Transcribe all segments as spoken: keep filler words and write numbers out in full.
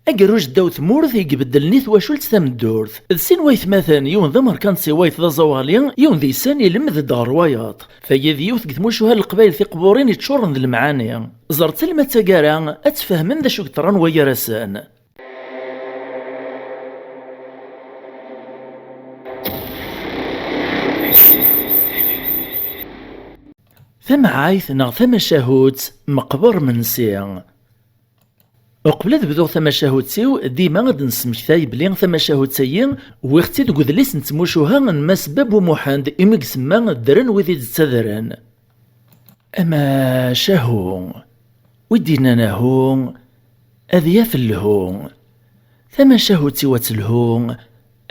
Agerruj ddaw tmurt i ibeddlen i twacult tameddurt. D sin waytmaten, yiwen d amerkanti, wayeḍ d aẓawali, yiwen deg-sen ilemmed-d ɣer wayeḍ. Tagi d yiwet deg tmucuha n Leqbayel tiqburin yeččuren d lemɛani. Ẓret alma d taggara ad tfehmem d acu yeḍran waygar-asen. Tamɛayt neɣ tamacahut, meqber mensi. Uqbel ad bduɣ tamacahut-iw, dima ad d-nesmektay belli tamacahut-agi wwiɣ-tt-id deg udlis n tmucuha n Mass Babu Muḥend, imi i isemma ddren wid i d-ttadren. Amacahu, wi d-yennan ahu, ad yaf lhu. Tamacahut-iw ad telhu,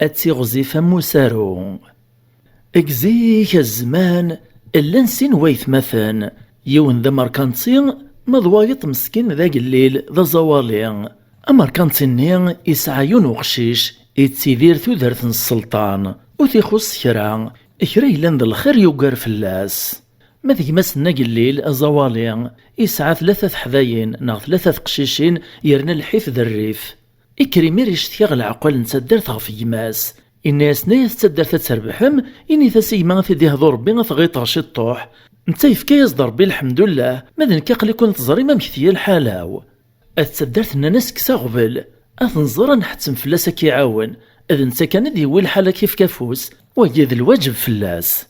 ad tiɣzif am usaru. Deg zik zzman, llan sin waytmaten, yiwen d amerkanti, ma d wayeḍ meskin d agellil, d aẓawali. Amerkanti-nni yesɛa yiwen uqcic, yettidir tudert n sselṭan, ur t-ixuṣṣ kra, kra yellan d lxir yugar fell-as. Ma d gma-s n agellil, aẓawali, yesɛa tlata teḥdayin neɣ tlata teqcicin, yerna lḥif d rrif. Ikker imir icetki ɣer leɛqel n taddart ɣef gma-s. Inna-yasen: "Ay at taddart, ad trebḥem, init-as i gma ad t-id-ihdu Rebbi, ad t-ɣiṭeɣ ciṭṭuḥ. Netta yefka-yas-d Rebbi lḥemdullah, ma d nekk aql-iken teẓrim amek tga lḥala-w." At taddart nnan-as: "Kkes aɣbel, ad t-nẓer, ad nḥettem fell-as ad k-iɛawen. D netta kan i d-yewwi lḥala ad k-ifk afus, wagi d lwaǧeb fell-as."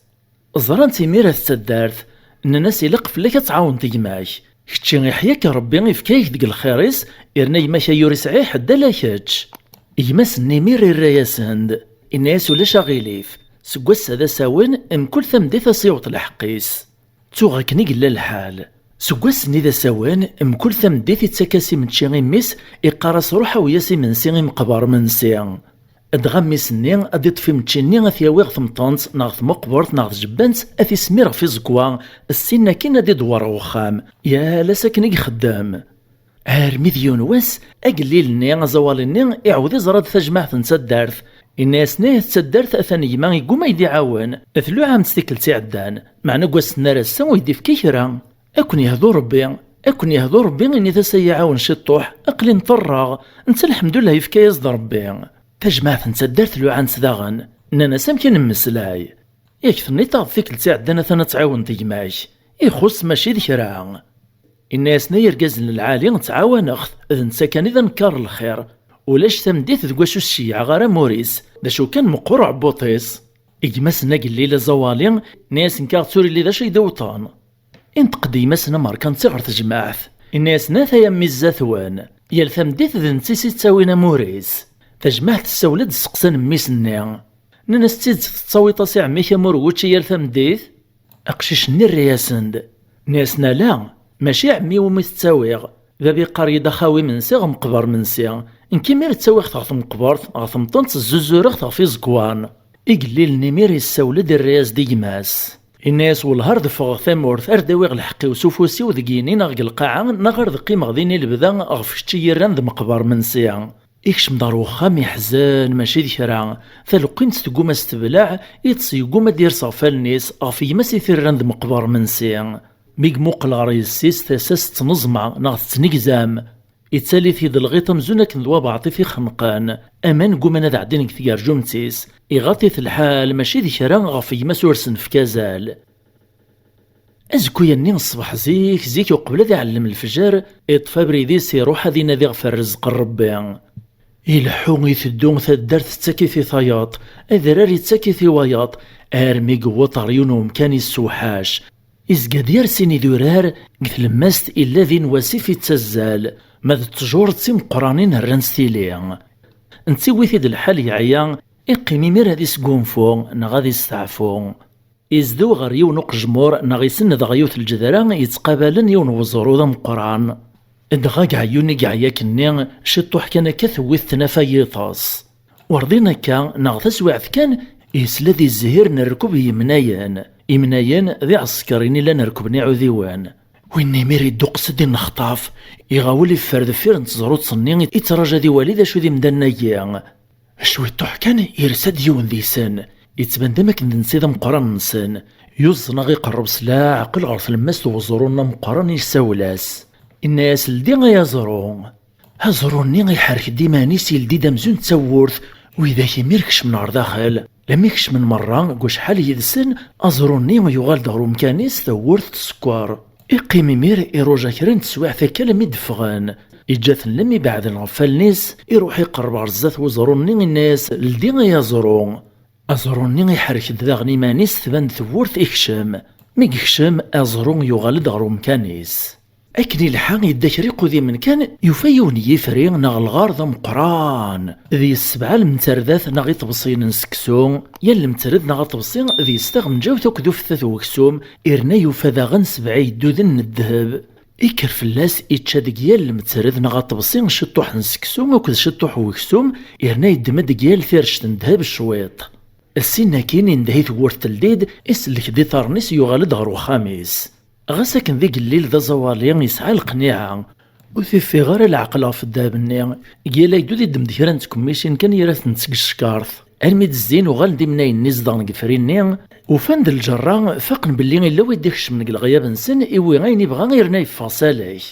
Ẓran-t imir at taddart, nnan-as: "Ilaq fell-ak ad tɛawneḍ gma-k. Kečči iḥya-k Rebbi, ifka-yak deg lxir-is, irna gma-k ay ur isɛi ḥedd ala kečč." Gma-s-nni imir irra-yasen-d, inna-yas: "Ulac aɣilif, seg wass-a d asawen, mkul tameddit ad s-iweṭ lḥeqq-is." Tuɣ akken i yella lḥal. Seg wass-nni d asawen, mkul tameddit ittak-as imečči i mmi-s, iqqar-as: "Ruḥ awi-yas imensi i meqber mensi." Dɣa mmi-s-nni ad iṭṭef imečči-nni, ad t-yawi ɣer temṭent neɣ tmuqbert neɣ tjebbant, ad t-ismir ɣef iẓekwa, ssin akin ad iḍwer ɣer uxxam. Yal ass akken i ixeddem. Armi d yiwen wass, agellil-nni, aẓawali-nni, iɛawed iẓra-d tajmaɛt n taddart. Inna-yasen: "Ay at taddart, atan gma yegguma ad yi-d-iɛawen. Tluɛam-tt tikkelt iɛeddan, meɛna deg wass-nni ar ass-a ur yi-d-ifki kra. Ad ken-yehdu Rebbi, ad ken-yehdu Rebbi, init-as ad yi-iɛawen ciṭṭuḥ, aql-i nṭerreɣ, netta lḥemdullah yefka-yas-d Rebbi." Tajmaɛt n taddart luɛan-tt daɣen, nnan-as: "Amek i nemmeslay? Yak tenniḍ-aɣ-d tikkelt iɛeddan atan ad tɛiwneḍ gma-k, ixuṣṣ mačči d kra." Inna-yasen: "Ay irgazen n lɛali, ttɛawaneɣ-t, d netta kan i d anekkar n lxir. Ulac tameddit deg wacu s-ceyyɛeɣ ara amur-is, d acu kan meqqer uɛebbuṭ-is." Gma-s n agellil aẓawali, inna-yasen: "Nekk ur tturiɣ d acu i d-iwṭen." Inṭeq-d gma-s n amerkanti ɣer tejmaɛt, inna-yasen: "Ataya mmi zdat-wen, yal tameddit d netta i s-ittawin amur-is." Tajmaɛt tessawel-d, tesseqsan mmi-s-nni. Nnan-as: "D tidet tettawiḍ-as i ɛemmi-k amur n wučči yal tameddit?" Aqcic-nni irra-yasen-d, nnan-as: "Ala, mačči ɛemmi iwumi t-ttawiɣ. Baba iqqar-yi-d a xawi mensi ɣer meqber mensi. Nekk imir ttawiɣ-t ɣer tmeqbert, ɣer temṭent, zzuzureɣ-t ɣef iẓekwan." Igellil-nni imir yessawel-d, irra-yas-d i gma-s. Inna-yas: "Wellah ar d-ffɣeɣ tamurt, ar d-awiɣ lḥeqq-iw s ufus-iw deg yini neɣ deg lqaɛa, neɣ ar d-qqimeɣ din i lebda ɣef kečč i yirran d meqber mensi." Ikcem-d ɣer wexxam iḥzen, mačči d kra. Taleqqimt tegguma s tebleɛ, iṭes yegguma ad d-ires ɣef wallen-is, ɣef gma-s i t-irran d meqber mensi. Mi imuqel ɣer yessi-s, tasa-s tettneẓma neɣ tettnegzam. Ittali-t-id lɣiṭ amzun akken d wabeɛṭi t-ixenqen. Aman gguman ad ɛeddin deg tgerjumt-is. Iɣaṭ-it lḥal, mačči d kra, ɣef gma-s ur s-nefka azal. Azekka-nni ṣṣbeḥ zik, zik uqbel ad iɛellem lefjer, iṭṭef abrid-is, iruḥ ad inadi ɣef rrezq n Rebbi. Ileḥḥu, iteddu, taddart tettak-it i tayeḍ, adrar ittak-it i wayeḍ, armi yewweḍ ɣer yiwen umkan yessewḥac. Izga-d yir sin idurar, deg tlemmast illa din wasif ittazzal, ma d ttjur d timeqqranin rran s tili. Netta iwwi-t-id lḥal yeɛya, iqqim imir ad isgunfu neɣ ad isteɛfu. Izdew ɣer yiwen uqejmur neɣ isenned ɣer yiwet lǧedra yettqabalen yiwen weẓru d ameqqran. Dɣa deg ɛeyyun i yeɛya akkenni, ciṭṭuḥ kan akka tewwi-t tnafa yiṭes. Werḍin akka, neɣ taswiɛt kan, yesla-d i zzhir n rrekb n yimnayen. Imnayen d iɛsekriyen i llan rekkben iɛudiwen. Winna imir idduqes-d innexṭaf, iɣawel iffer deffir n teẓrut-nni, ittraǧu ad iwali d acu d imdanen-agi. Cwiṭuḥ kan, yersa-d yiwen deg-sen. Yettban-d am akken d netta i d ameqqran-nsen. Yuẓẓen-aɣ iqerreb s leɛqel ɣer tlemmast n weẓru-nni ameqqran, yessawel-as. Inna-yas: "Ldi ay aẓru." Aẓru-nni iḥerk-d iman-is, yeldi-d amzun d tawwurt. Widak imir kecmen ɣer daxel. Lami kecmen merra deg wacḥal yid-sen, aẓru-nni yuɣal-d ɣer umkan-is, tawwurt tsekkeṛ. Iqqim imir iruja kra n teswiɛt akka lami d-ffɣen. Iǧǧa-ten lami beɛden ɣef wallen-is, iruḥ iqerreb ɣer zdat n uẓru-nni, inna-yas: "Ldi ay aẓru." Aẓru-nni iḥerk-d daɣen iman-is, tban-d tewwurt, ikcem. Mi yekcem, aẓru yuɣal-d ɣer umkan-is. Akken ilḥa, yedda kra iqudimen kan, yufa yiwen n yifri neɣ lɣar d ameqqran. Deg-s sebɛa lemterdat neɣ iṭebsiyen n seksu, yal lemtred neɣ aṭebsi deg-s taɣenǧawt akked ufettat n weksum, yerna yufa daɣen sebɛa yedduden n ddheb. Ikker fell-as, ičča deg yal lemtred neɣ aṭebsi ciṭṭuḥ n seksu akked ciṭṭuḥ n weksum, yerna yeddem-d deg yal tirect n ddheb cwiṭ. Syin akkin, indeh i tewwurt teldi-d, isellek-d iḍarren-is, yuɣal-d ɣer uxxam-is. Ɣas akken d igellil d aẓawali, yesɛa leqniɛa. Ur t-iffiɣ ara leɛqel ɣef ddheb-nni. Deg yal agdud iddem-d kra n tkemmicin kan, yerra-tent seg tcekkart. Almi d-zzin, uɣalen-d imnayen-nni zedɣen deg ifri-nni, ufan-d lǧerra, faqen belli illa wid d-ikecmen deg leɣyab-nsen, iwwi ayen ibɣa yerna yeffeɣ s alak.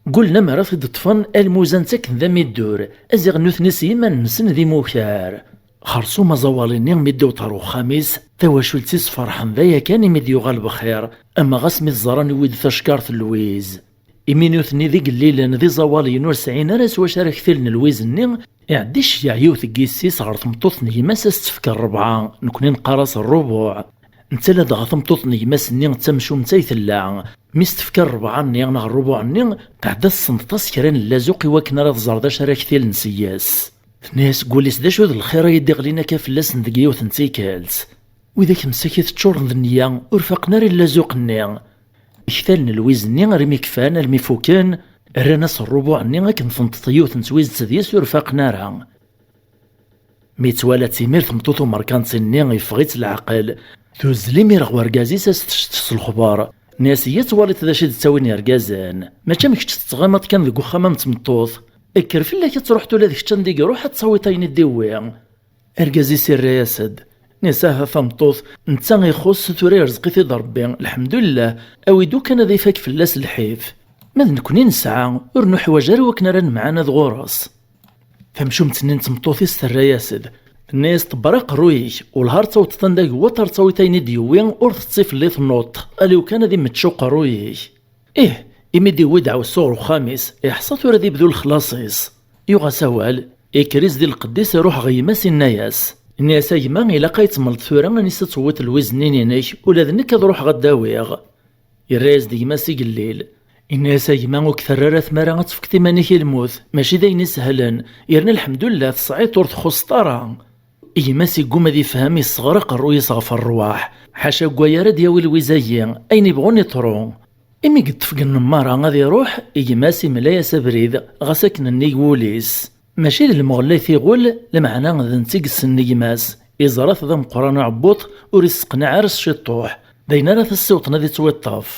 Gullen amer ad t-id-ṭṭfen, almuzan ttaken d amiddur, aziɣ nutni s yiman-nsen d imukar. Xersum aẓawali-nni mi d-iwweḍ ɣer uxxam-is, tawacult-is ferḥen d aya kan imi d-yuɣal bxir, ama ɣas mi t-ẓran iwwi-d tacekkart n Lwiz. Imi nutni d igellilen d iẓawaliyen ur sɛin ara s wacu ara ktilen Lwiz-nni, iɛedda iceyyeɛ yiwet n yessi-s ɣer tmeṭṭut n gma-s ad s-tefk ṛṛebɛa, nekni neqqar-as ṛṛubuɛ. Netta ladɣa tameṭṭut n gma-s-nni d tamcumt ay tella, mi s-tefka ṛṛebɛa-nni neɣ ṛṛubuɛ-nni, tɛedda tessenṭeḍ-as kra n llazuq i wakken ara tẓer d acu ara ktilen seg-s. Tenna-yas deg wul-is: "D acu d lxir ay d-iɣlin akka fell-asen deg yiwet n tikkelt? Widak msakit ččuren d nniya, ur faqen ara i llazuq-nni." Ktal n Lwiz-nni armi kfan, armi fuken, rran-as ṛṛubuɛ-nni akken tenṭeḍ yiwet n twizet deg-s ur faqen ara. Mi twala timir tmeṭṭut umerkanti-nni, yeffeɣ-itt leɛqel. Tuzzel imir ɣer urgaz-is ad s-tecceḍ s lexbar. Nni-as: "Iyya ad twaliḍ d acu i d-ttawin yergazen. Mačči am kečč tettɣamaḍ kan deg uxxam am tmeṭṭut. Kker fell-ak ad truḥeḍ ula d kečč anda i iruḥ ad tawiḍ ayen i d-iwwi." Argaz-is irra-yas-d. Nni-as: "Aha tameṭṭut, netta ixuṣṣ, tura irzeq-it-id Ṛebbi, lḥemdullah, awi-d ukan ad ifak fell-as lḥif. Ma d nekni nesɛa, ur nuḥwaǧ ara wakken ara nemɛanad ɣur-s." Tamcumt-nni n tmeṭṭut-is terra-yas-d. Tenna-yas: "Ṭebber aqerruy-ik, wellah ar tawḍeḍ anda yewweḍ ar tawiḍ ayen i d-yewwi, ur teṭṭif lli tnuṭ, aliw kan ad imečč uqerruy-ik." Ih, imi d-iwwi deɛwessu ɣer uxxam-is, iḥṣa tura ad ibdu lexlaṣ-is. Yuɣ-as awal, ikker-is di lqedd-is, iruḥ ɣer gma-s, inna-yas. Inna-yas: "A gma, ilaq ad temmleḍ tura anisa tewwiḍ lwiz-nni-inek, ula d nekk ad ruḥeɣ ad d-awiɣ." Yerra-yas-d gma-s igellil. Inna-yas: "A gma, ur k-terri ara tmara ad tefkeḍ iman-ik i lmut, mačči d ayen isehlen, yerna lḥemdullah tesɛiḍ ur txuṣṣeḍ ara." Gma-s igguma ad ifhem, yesseɣra aqerruy-is ɣef rrwaḥ. Ḥaca deg waya ara d-yawi lwiz-agi, ayen ibɣun iṭru. Imi yeṭṭef deg nnemmara ad iruḥ, gma-s imla-yas abrid, ɣas akken nnig wul-is. Mačči d lmeɣla i t-iɣul, lameɛna d netta i yessen gma-s, iẓra-t d ameqqran uɛebbuṭ, ur isseqnaɛ ara s ciṭṭuḥ, d ayen ara t-issiwḍen ad ittwiṭṭef.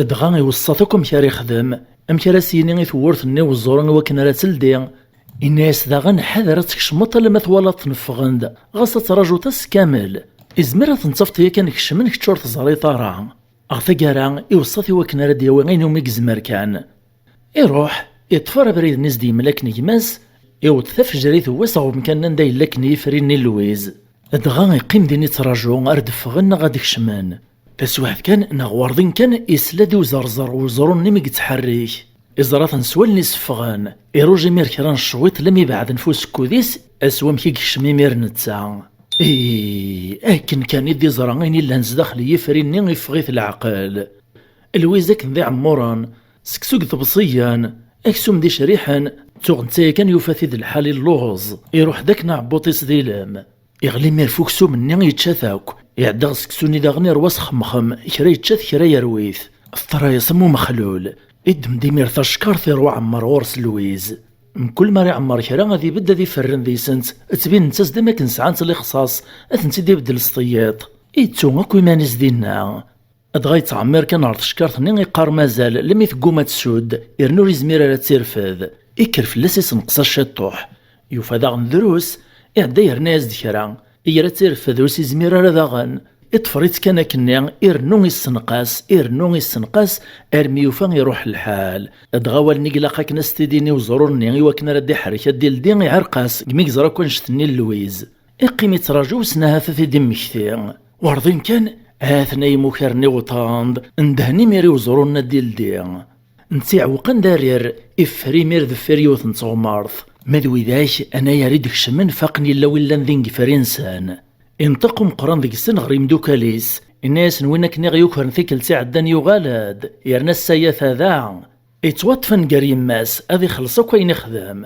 Dɣa iweṣṣa-t akk amek ara ixdem, amek ara s-yini i tewwurt-nni uẓru i wakken ara teldi. Inna-yas daɣen: "Ḥader ad tkecmeḍ alamma twalaḍ-ten ffɣen-d, ɣas ad trajuḍ ass kamel. Izmer ad ten-tafeḍ yakan kecmen kečč ur teẓriḍ ara." Ɣer taggara, iweṣṣa-t i wakken ara d-yawi ayen umi yezmer kan. Iruḥ, iṭṭef abrid-nni s-d-yemla akken gma-s, iwweḍ tafejrit n wass ɣer umkan anda yella akken yifri-nni n Lwiz. Dɣa iqqim din ittraǧu ar d-ffɣen neɣ ad d-kecmen. Taswiɛt kan neɣ werḍin kan, isla-d i uẓerẓer n uẓru-nni mi yettḥerrik. Iẓra-ten s wallen-is ffɣen. Iruj imir kra n cwiṭ lami beɛden f usekkud-is, ass wamek i yekcem imir netta. Ih, akken kan i d-iẓra ayen illan zdaxel n yifri-nni, iffeɣ-it leɛqel. Lwiz akken d iɛemmuren, seksu deg iḍebsiyen, aksum d icriḥen, tuɣ netta yakan yufa-t-id lḥal i lluẓ, iruḥ-d akken aɛebbuḍ-is d ilem. Iɣli imir f uksum-nni, yečča-t akk. Iɛedda ɣer seksu-nni daɣen, irwa s xemxem, kra yečča-t, kra yerwi-t. Teḍra-yas am umexlul. Iddem-d imir tacekkart, iruḥ ɛemmer ɣur-s Lwiz. Mkul mi ara iɛemmer kra, ad ibedd, ad iferren deg-sent, ttbinent-as-d am akken sɛant lixṣaṣ, ad tent-id-ibeddel s tiyiḍ. Ittu akk iman-is dinna. Dɣa yettɛemmir kan ɣer teckart-nni, iqqar mazal, lmi tegguma ad tsudd, yerna ur yezmir ara ad tt-irfed. Ikker fell-as, isenqes-as ciṭṭuḥ. Yufa daɣen drus, iɛedda yerna-yas-d kra. Ira ad tt-irfed, ur s-yezmir ara daɣen. Iṭṭfer-itt kan akkenni, irennu issenqas, irennu issenqas, armi yufa iruḥ lḥal. Dɣa wallen i ilaq akken ad s-t-id-ini uẓru-nni i wakken ara d-iḥerrek ad d-ildi, iɛerq-as, deg mi yeẓra akk annect-nni n Lwiz. Iqqim ittraǧu wissen ahat ad t-id-immekti. Werḍin kan, ha-ten-a imukarren iwṭṭren-d, ndehen imir i uẓru-nni ad d-ildi. Netta iɛewweq anda ar irr, iffer imir deffir yiwet n tɣemmart. Ma d widak, anayer i d-kecmen faqen illa win llan din deg yifri-nsen. Inṭeq umeqqran deg-sen ɣer imdukal-is, inna-yasen win akken i ɣ-yukren tikkelt iɛeddan yuɣal-d, yerna ass-a yata da. Ittwaṭṭef anger yemma-s, ad ixelleṣ akk ayen ixdem.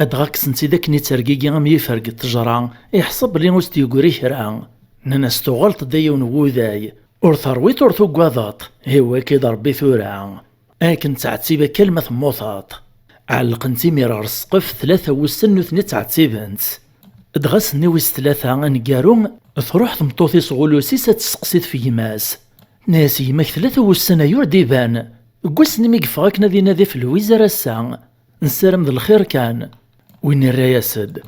Dɣa kksen-tt-id akken ittergigi am yifer deg ttejra, iḥṣa belli ur s-d-yeggri kra. Nnan-as tuɣaleḍ-d a yiwen n wuday, ur terwiḍ ur tugadeḍ, iwwi-k-id Rebbi tura. Akken ttɛettib akka alma temmuteḍ. Ɛellqen-tt imir ɣer ssqef tlata wussan nutni ttɛettiben-tt. Dɣa ass-nni wis tlata aneggaru, truḥ tmeṭṭut-is ɣulus-is ad tesseqsi ɣef gma-s. Tenna-yas gma-k tlata wussan aya ur d-iban. Deg wass-nni mi yeffeɣ akken ad inadi ɣef Lwiz ar ass-a. Nessaram d lxir kan. Win irra-yas-d,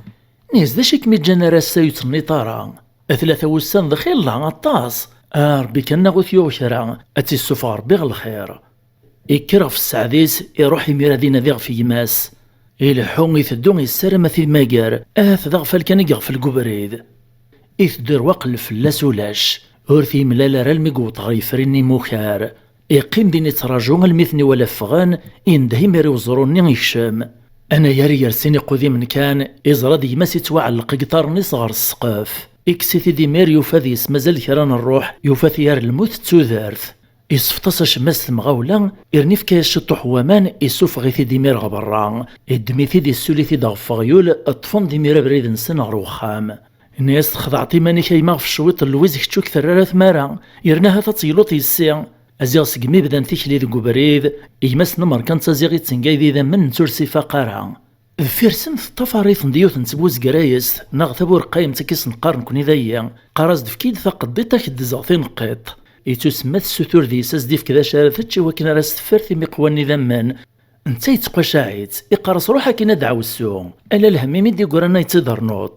nniz d acu i kem-iǧǧan ar ass-a ur yettnniṭ ara? Tlata wussan d xilla aṭas. A Rebbi kan neɣ ur t-yuɣ kra, ad tt-issufeɣ Rebbi ɣer lxir. Ikker ɣef sseɛd-is, iruḥ imir ad inadi ɣef gma-s. Ileḥḥu, iteddu, yessaram ad t-imager, ahat d aɣfal kan i yeɣfel deg ubrid. Iteddu irwaqel fell-as ulac, ur t-yemlal ara almi yewweḍ ɣer yifri-nni imukar. Iqqim din ittraǧu almi ten-iwala ffɣen, indeh imir i uẓru-nni ikcem. Anayer i yersin iqudimen kan, iẓra-d gma-s ittwaɛelleq deg iḍarren-is ɣer ssqef. Ikkes-it-id imir, yufa deg-s mazal kra n rruḥ, yufa-t yar lmut d tudert. Isfeḍ-as acemma s temɣawla, irna ifka-yas ciṭṭuḥ n waman, issufeɣ-it-id imir ɣer berra. Iddem-it-id, issuli-t-id ɣef weɣyul, ṭṭfen-d imir abrid-nsen ɣer wexxam. Inna-yas, txedɛeḍ iman-ik a yemma ɣef cwiṭ n Lwiz, kečč ur k-terri ara tmara, yerna ahat ad tegluḍ yessi. Aziɣ segmi bdan tikli deg ubrid, gma-s n Merkan d taziɣ ittengay d idammen, netta ur s-ifaq ara. Deffir-sen teṭṭafar-iten-d yiwet n tbuzgrayest neɣ taburqaymt akka i sen-qqaren nekni dayi, qqar-as-d, efk-iyi-d taqeddiṭ ad k-ddzeɣ tineqqiṭ. Ittusemma tessutur deg-s ad s-d-ifk d acu ara tečč i wakken ara s-teffer timiqwa-nni idammen. Netta yettqacaɛ-itt, iqqar-as, ruḥ akkin ad d-ɛawessu, ala lhemm imi d-yeggran ay tt-id-rnuḍ.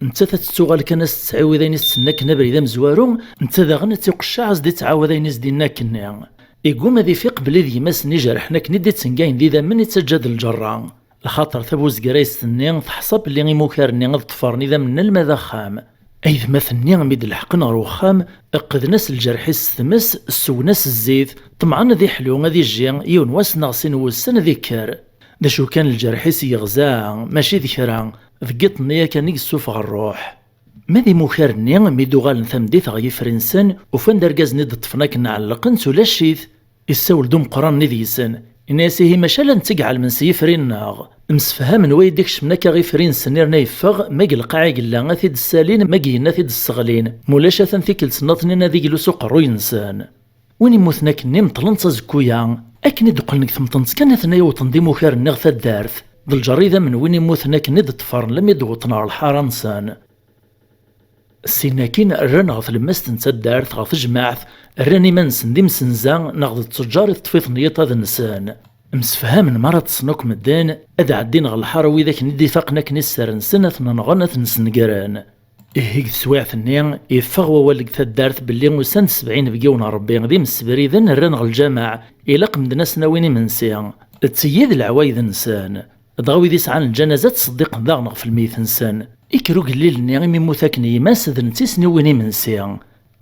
Nettat ad tettuɣal kan ad s-tettɛiwid ayen i s-tenna akken abrid amezwaru, netta daɣen ad tt-iqecceɛ ad s-d-ittɛawad ayen i s-d-inna akkenni. Igguma ad ifiq belli d gma-s-nni ijerḥen akken i d-ittengayen d idammen i ttaǧǧa-d lǧerra. Lxaṭer tabuzgrayest-nni teḥṣa belli imukar-nni ad ṭṭfaren idammen alma d axxam. Aytmaten-nni mi d-leḥqen ɣer wexxam, qqden-as lǧerḥ-is s tmes, ssewwen-as zzit, ṭemɛen ad iḥlu, ad ijji, yiwen wass neɣ sin wussan ad ikker. D acu kan, lǧerḥ-is yeɣza, mačči d kra, deg yiḍ-nni yakan i yessufeɣ rruḥ. Ma d imukar-nni, mi d-uɣalen tameddit ɣer yifri-nsen, ufan-d argaz-nni d-ṭṭfen akken ɛellqen-t ulac-it. Issawel-d umeqqran-nni deg-sen, inna-yas, ihi maca la netteg ɛelmen s yifri-nneɣ. Msefhamen wa i d-ikecmen akka ɣer yifri-nsen irna yeffeɣ, ma deg lqaɛ i yella ad t-id-ssalin, ma deg yigenni ad t-id-sseɣlin, mulac atan tikkelt nniḍnin ad iglu s uqerruy-nsen. Win immuten akkenni meṭlen-t azekku-ya. Akken i d-qqlen deg temṭent kan, aten-a yewṭen-d imukar-nni ɣer taddart. D lǧer idammen win immuten akken i d-ṭṭfaren lammi d-wwḍen ɣer lḥara-nsen. Sin akkin rran ɣer tlemmast n taddart, ɣer tejmaɛt, rran iman-nsen d imsenza neɣ d ttejjar i teṭṭef-iten yiṭ ad nsen. Msefhamen mi ara ṭṭsen akk medden, ad ɛeddin ɣer lḥara wid akken i d-ifaqen akken i sser-nsen, ad ten-nɣen, ad ten-snegren. Ihi deg teswiɛt-nni, iffeɣ wawal deg taddart belli usan-d sebɛin inebgiwen n Rebbi d imsebriden rran ɣer lǧameɛ, ilaq medden ad sen-awin imensi, d tigi d leɛwayed-nsen. Dɣa wid isɛan lǧanaza ttṣeddiqen daɣen ɣef lmeyyet-nsen. Ikker ugellil-nni imi mmut akken gma-s d netta i sen-iwwin imensi.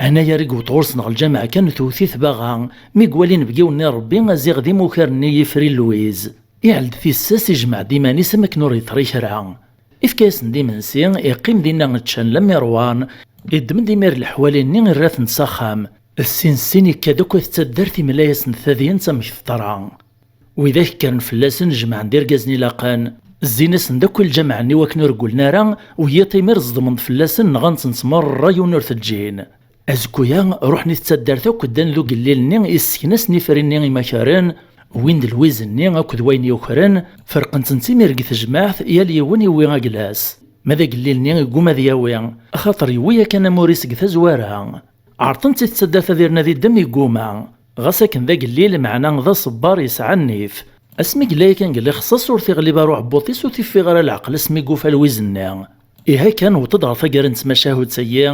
Anayer i yewweḍ ɣur-sen ɣer lǧameɛ kan tewwet-it baɣa, mi iwala inebgiwen-nni n Rebbi aziɣ d imukar-nni n yifri n Lwiz. Iɛell-d tissas, ijmeɛ-d iman-is am akken ur yeḍri kra. Ifka-yasen-d imensi, iqqim dinna ččan lammi ṛwan, iddem-d imir leḥwal-nni irra-tent s axxam. Sin sin ikka-d akk at taddart imla-yasen-d tadyant amek teḍra. Widak kkren fell-asen, jemɛen-d irgazen ilaqen, zzin-asen-d akk i lǧameɛ-nni wakken ur ggulen ara, u yiḍ imir ẓedmen-d fell-asen, nɣan-ten merra yiwen ur t-ǧǧin. Azekku-ya, ruḥen i taddart akk, ddan d ugellil-nni, issken-asen ifri-nni imakaren, wwin-d lwiz-nni akked wayen yukren, ferqen-tent imir deg tejmaɛt, yal yiwen iwwi agla-s. Ma d agellil-nni igguma ad yawi, axaṭer yewwi yakan amur-is deg tazwara. Ɛerḍen-t i taddart ad irna di ddem, igguma. Ɣas akken d agellil, meɛna d aṣebbar yesɛa nnif. Asmi yella yakan deg lixṣaṣ, ur t-iɣlib ara uɛebbuḍ-is, ur t-iffiɣ ara leɛqel asmi yufa lwiz-nni. Ihi kan, wweḍ-d ɣer taggara n tmacahut-agi,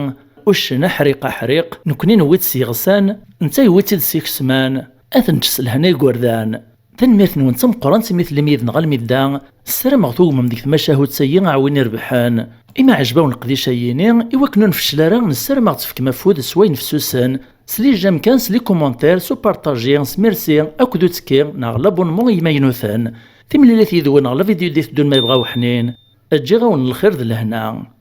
Uccen aḥriq aḥriq, nekkni newwi-tt s yeɣsan, netta yewwi-tt-id s ikesman. Ad ten-ǧǧ s lehna igerdan. Tanemmirt-nwen d tameqqrant imi tellam yid-neɣ almi d da. Ssarameɣ tugmem deg tmacahut-agi aɛwin irebḥen. Imi ɛejbawen leqdic-ayini, i wakken ur nfeccel ara, nessaram ad ɣ-tefkem afud s wayen fessusen, s les j'aime kan, s les commentaires, s upartaji, s merci akked uttekki neɣ l'abonnement i yimaynuten. Timlilit yid-wen ɣer la vidéo d-iteddun ma yebɣa uḥnin. Ǧǧiɣ-awen lxir d lehna.